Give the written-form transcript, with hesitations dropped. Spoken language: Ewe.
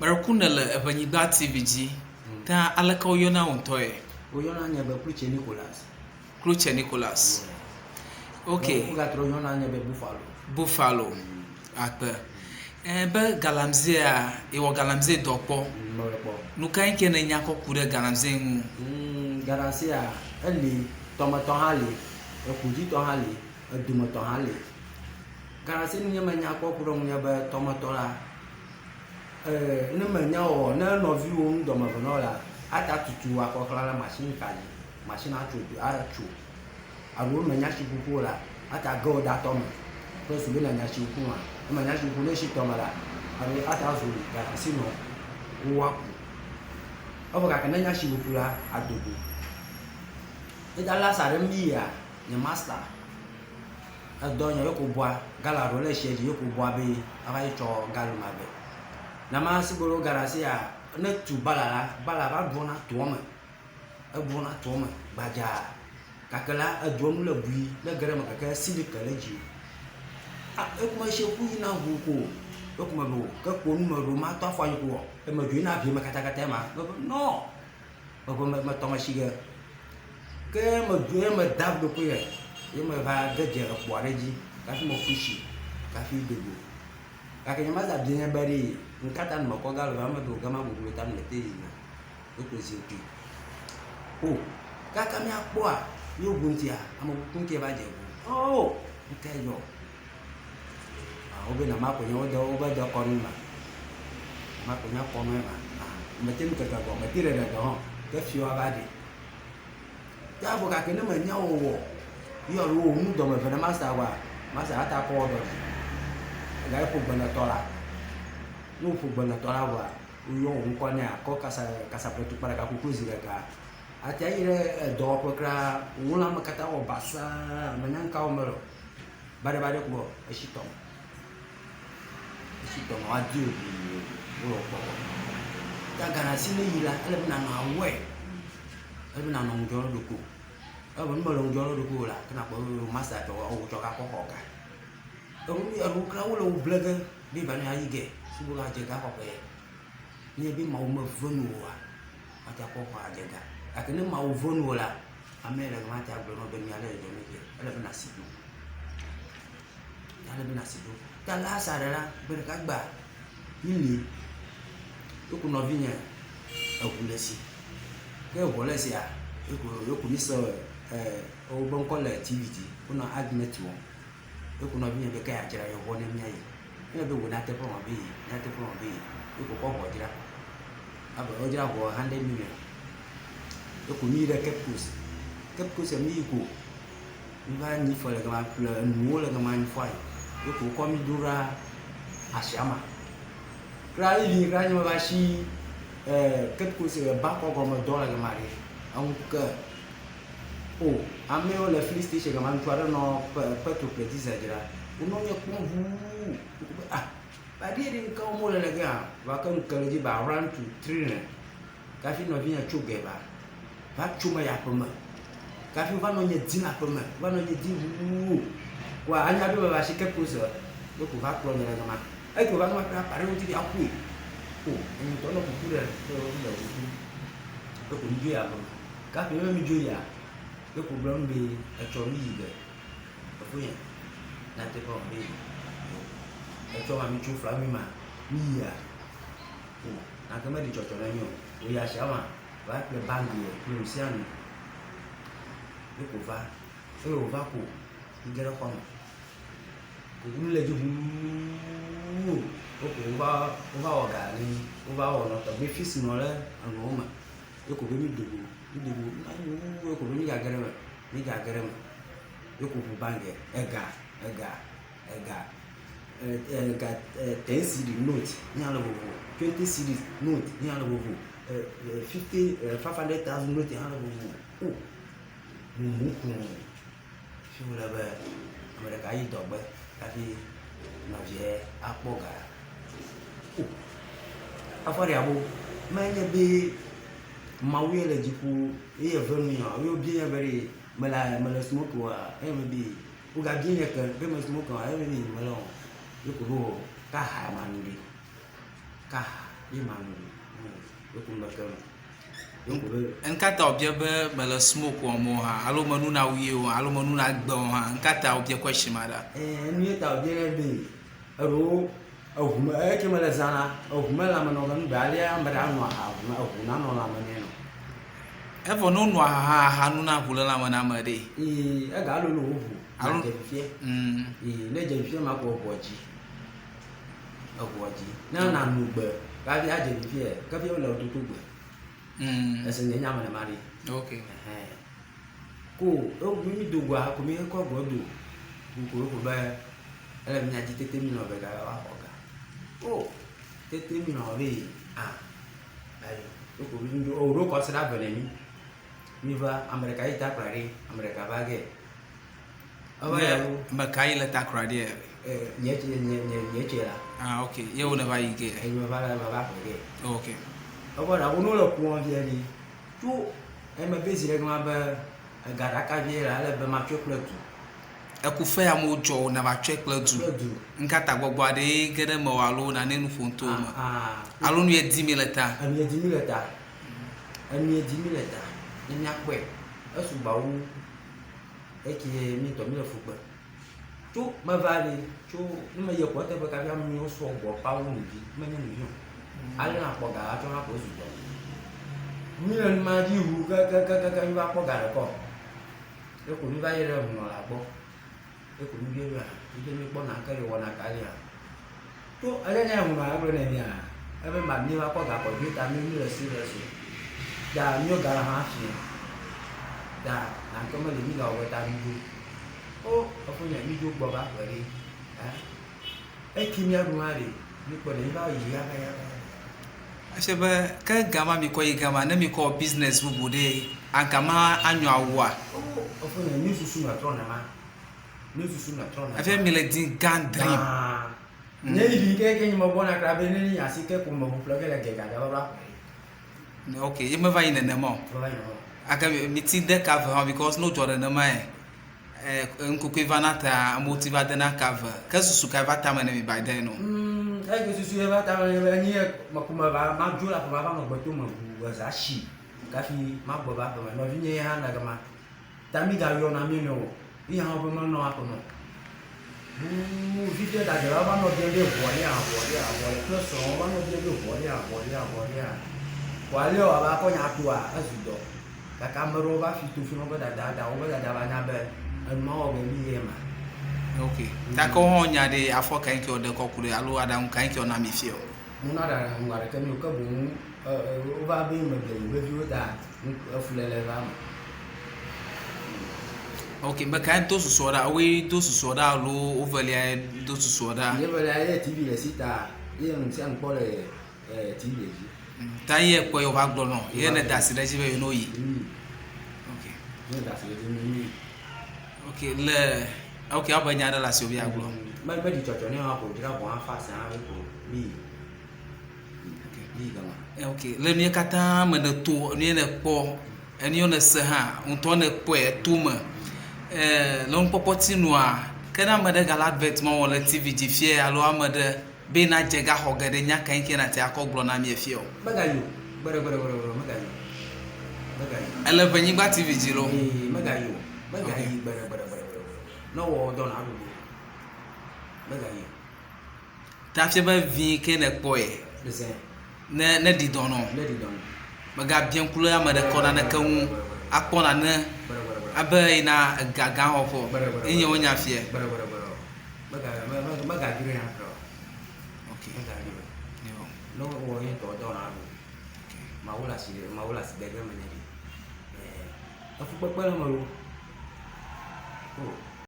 Meɖe nèle Eʋenyigba TV dzi. Ta aleke woyɔna wò ŋutɔe? Woyɔna nye be Klutse Nicholas. Klutse Nicholas. Ok. Wogatrɔ yɔna nye be Buffalo. Buffalo. Akpe. Ɛ be galamsea, ewɔ galamsey dɔ kpɔ. Mewɔe kpɔ. Nu kae ke nènya kɔ ku ɖe galamsey ŋu? Galamsea, eli, tɔmetɔ hã li, eƒudzitɔ hã li, edumetɔ hã li. Galamsey nu nye menya kpɔ ku ɖe ŋu nye be tɔmetɔ la, Ee, ne mènya o, ne nɔviwò nu dɔme ve na wò la, ate atutu wò akɔ xlã ɖe machine ka dzi. Machine atso atso. Alo ne mènya tsi ƒuƒu o la, ate age wò ɖe atɔ me. Kple su be nànya tsi ƒuƒu ma. Ne mènya tsi ƒuƒu ne etsi tɔ me la, alo ate azu galasinɔ woaku. Evɔ gake ne enya tsi ƒuƒu la, ado go. Eya last aɖe mí yia, nye master Edɔ nye ye ko bɔa gala ɖewo le tsia dzi ye ko bɔa be ava yi tsɔ galo ma vɛ. Nama sigbe ɖo gala sia ne tu bala la, bala va ɖona toa me. Eɖona toa me gbadzaa gake la edoa nu le bui ne ge ɖe eme gake silike le edzi. A ekuma tsi ƒu yina ŋu ko ekuma ɖo ke kpo nu me ɖo matɔ afɔ anyi ko eme dzo yina vi me katakata ma. Mebe nɔ Meƒe me metɔ me tsi ge. Ke medzo ye meda ɖokuinye ye meva ge dze ekpo aɖe dzi hafi meƒu tsi hafi do go. Gake nyemeva bia nye be ɖe nu ka ta mekɔ galo va eme ɖo gama goglo ta mele te yina woklo zikpui. O kaka míakpɔa míwo ŋu ŋutia ame kuku ŋuti va dze ŋu. O nu kae dzɔ? Wobe nama ko nye wode wobe dekɔnu ma. Nama ko nye kɔnu ma. Mete nu keke gɔ mete ɖeɖe gɔ hã ke fiɔ va ɖi. Ya vɔ gake ne menya wɔwɔ ye alo wò nu dɔme ve na masta wa masta ata kɔ wɔ dɔ dzi. Ega ye ƒo gbe ne tɔ la. Ne woƒo gbe ne tɔ la vɔa woyɔ wò ŋkɔ nɛ akɔ kasa kasaƒle tukpa ɖeka koklozi ɖeka. Ate ayi ɖe edɔwɔƒe kura wò lãme katã wɔ basaa menya nuka wɔm mele o. Baɖebaɖe ko etsi tɔme. Etsi tɔme woadi wò ʋuu wole wò kpɔkpɔ. Ta ganasi ne yi la, ele be nànɔ aware, ele be nànɔ ŋudzɔ ɖe ɖokuiwò. Evɔ ne mèle ŋudzɔ ɖe ɖokuiwò o la, ke nàkpɔ be wò masta tsɔ wò tsɔ gakɔ xɔ ga. Enu eɖewo kura wole wò ble ge be va ne ayi ge subɔla dze gaxɔƒe. Nenye be Mawu meve nuwò oa, mate akpɔ xɔ adze ga. Gake ne Mawu ve nuwò la, Ame yi le gama ta gblɔ na wò be nu ya le dzɔdzɔm fifia, ele be nàsi ɖo. Ele be nàsi ɖo. Ta last ɖe la, gbe ɖeka gbea, mí li woku nɔvinye eŋu le esi. Ke eŋua le esia, ye ko ye ko míse wobe ŋkɔ le TV dzi. Wonɔ agement wɔm. Ye ko nɔvinye be ke yeadzra ye ŋua ne míayi. Ele be wò nyateƒe me be yi, nyateƒe me be yi. Ye ko kɔ ŋua dzra. Abe wodzra ŋua hundred million. Eko mí yi ɖe Cape Coast. Cape Coast mí yi ko mí va nyi fe le gama ƒle enuwo le gama nyi fɔ ayi. Eko wokɔ mí do ɖa asiama. Kura yi kura nye me va shi Cape Coast bankɔ gɔme dɔ le gama ɖe eŋu ke o ame yiwo le filling station gama ŋutsu aɖe nɔ petrol kple diesel dzra. Wonɔ nye kpɔm ʋuu be ah baɖi ɖe ŋke wɔm wole le gea va ke ŋke le dzi ba round to three. Kafi nɔvinye tso gɛ va, va tso me yi aƒeme. Kafi wova nɔ nye dim le aƒeme, wova nɔ nye dim ʋuu. Kɔa anya be meva shi Cape Coast ye ko va kplɔ nye le gama. Eke wova gama kple apa ɖe ŋuti ɖe aƒoe. O, nye ŋutɔ nɔ kuku ɖe le kuku. Ye ko mi dzo yi aƒeme. Kafi be mi dzo yia, ye ko gblɔ num be etsɔ mi yi ge. Efonya, nyateƒe me be etsɔ ma mi tso fla mi ma, mi yia. O, gake meɖi tsɔtsɔ na mí o. Wòyi asia ma, va kple bagi kple nu sia nu. Ye ko va. Eye wòva ko, ge ɖe xɔ me. Kuku le dzi ʋuu. Woko wova wova wɔ ga ne mí. Wova wɔ nɔ tɔgbi fisi nɔ ɖe enuwo me. Ye ko be mí do go, mí do go ʋuu ye ko be mí gage ɖe eme, mí gage ɖe eme. Ye ko ʋu bangi, ega, ega. Ega, ega ten cedi note nye le vovo, twenty cedi note nye le vovo, fifty, 500,000 note hã le vovo. O, mumu ku fi wòle be ame ɖeka yi dɔgbe hafi nɔvia akpɔ ga. O, afɔ ɖe abo menye be Mawu ye le dziƒo ye ve nu ya ye wobia nye be ɖe mele mele smoke oa eye mebe Wogabia nye ke be me smoke o, eye nye mele o. Ye ko be wɔ ka ha ma nu ɖe. Ka ha. Ye ma nu ɖo. Eku me ke me. Eku be. Ŋka ta wòbia be mele smoke wɔm o hã alo menu na wui o alo menu na gbe o hã ŋka ta wòbia question ma ɖa? Ɛɛ nu ye ta wòbia ne be eɖewo eʋu me eke me le zã la eʋu me lãme nɔ ge nu be alea ame ɖe anɔ aha ʋu eʋu nanɔ lãme nɛ nɔ. Evɔ ne wonɔ aha hã aha nuna ʋu le lãme na ame ɖe. Ee ega lolo wo ʋu. Alo dze fifia. Ee ne dze fifia ma ko eʋua dzi. Eʋua dzi. Ne na nu gbe hafi adze fifia ke fia wole toto gbe. Ese nye nya me ne ma ɖe. Ok. Ɛhɛn. Ko ewu mi do goa ko mi kɔ gbɔ do. Ko ko be ele mia dzi tete mi nɔ be ga wa xɔ ga. O tete mi nɔ be ah. Ayi ko mi do o ɖo kɔsi ɖe ave ne mi. Mi va ame ɖeka yi takra ɖe ame ɖeka va ge. Eva ya wo. Me ka yi le takra ɖe? Nye tse nye nye nye tse la. Ah ok. Ye wo ne va yi ge. Ye me va la me va ƒo ge. Ok. Eva ɖa wo no le kuɔ via ɖi. Tso eme be zi ɖe gama be ega ɖaka vie la ele be ma tsɔe kple du. Eku fe amewo dzɔ wo na va tsɔe kple du. Kple du. Ŋka ta gbɔgbɔ aɖe ge ɖe me o alo nane nu ƒom to me. Ah. Alo nu ye di mi le ta. Enu ye di mi le ta. Enu ye di mi le ta. Ne miakpɔe. Esugbɔ wu eke mi ŋutɔ mi le fu kpe. Tso meva ɖe tso ne me yi kɔ eteƒe kafi amewo sɔ gbɔ pa wu nuvi menye nuvi o. Ale na kpɔ ga la tsɔ na kpɔ esu gbɔ. Mi le nu ma dzi ʋu kekekeke mi va kpɔ ga ɖe kɔ. Eko mi va yi ɖe hunɔ la gbɔ. Eko mi biɛ be mi be mi kpɔ nanke le wɔna ka lia. To ele ne hunɔ la gblɔ ne mia ebe ma mi va kpɔ ga kɔ dzi ta mi mi le si le si. Da mi ga la hã fie. Da nanke mele mi ga wɔ ta mi dzo. O efo nye mi dzo gbɔ va ƒe ɖe. Eki mia ɖu hã ɖe mi kpɔ ɖe mi va yi ya ya ya. Efia be ke gama mi kɔ yi gama ne mi kɔ business bubu ɖe agama anyɔ awua. O efo nye mi susu me trɔ nema. Mi susu me trɔ nema. Efia mi le di gan dream. Nye yi ke ke nye me gbɔna kra be ne nye asi ke ko me ʋu ƒle ge le ge gaga va va. Ok, ye me va yi nenema o. Va yi nenema. Ake mi ti de ka ve hã because no dzɔ nenema ye. Ŋkukui va na ta amewo ti va dena ka ve. Ke susu ka va tame ne mi by then o? Eke susu ye va tame ne be nye meku me va ma dzo le aƒe ma va nɔ gbeto me ʋu eza shi kafi ma gbɔ va aƒe me. Nɔvinye ye hã le gama. Ta mi ga yɔna mi ne o. Ye hã be menɔ aƒe me. Ʋuu fifia dada la va nɔ biam be ʋua ɖe ʋua ɖe ʋua ɖe kple srɔ̃wo va nɔ biam be ʋua ɖe ʋua ɖe ʋua ɖea. Vɔa ale wòava kɔ nya toa ezu dɔ. Gake ame ɖewo va fi to fi na woƒe dada da woƒe dada va nya be enua wɔ be mi ye ma. Ok. Ta ke wohã nya ɖe afɔ ka ŋke woɖe kɔ ku ɖe alo aɖaŋu ka ŋke wona mi fia o? Wona aɖaŋu aɖeke mi o ke boŋ wova be meble yewo viwo ta efulele va me. Ok, me kae do susua ɖa? Woe do susua ɖa alo wo velia do susua ɖa? Nye velia ye TV le si ta ye nu sia nu kpɔ le TV dzi. Ta ye kpɔ ye wova gblɔ nɔ ye ne da asi ɖe edzi be yewo yi. Ok. Ne da asi ɖe edzi ne yi. Ok le ok abe nya ɖe le asi wo be agblɔ. Me me ɖi tsɔtsɔ ne wa ko dzra bɔ hã fa se hã ko mi yi. Ok. Mi yi gama. Ok le mía katã me ne to ne ne kpɔ enu ne se hã ŋutɔ ne kpɔe to me. Le nukpɔkpɔ ti nua ke ne ame ɖe gale advert ma wɔ le TV dzi fia alo ame ɖe be na dze gaxɔ ge ɖe nya ka ŋke na te akɔ gblɔ na mi fia o. Megayi o. Gbeɖe gbeɖe gbeɖe gbeɖe megayi o. Megayi. Ele Ʋenyigba TV dzi lo. Ee megayi o. Megayi gbeɖe gbeɖe gbeɖe gbeɖe. Ne wɔ dɔ na ɖu. Megayi o. Ta fia be vi ke ne kpɔe. Zɛ. Ne ne ɖi dɔ nɔ. Ne ɖi dɔ nɔ. Megabia ŋku ɖe ame ɖeke naneke ŋu akpɔ nane abe yina ega gã xɔƒe o. Enye wonya fia. Gbeɖe gbeɖe gbeɖe. Megayi megadzroe hã o. Ok. Megayi o. Yo. Ne wɔ ye ŋutɔ dɔ na ɖu. Mawu le asi Mawu le asi de ge me ne ɖi. Efukpekpe le me lo. O.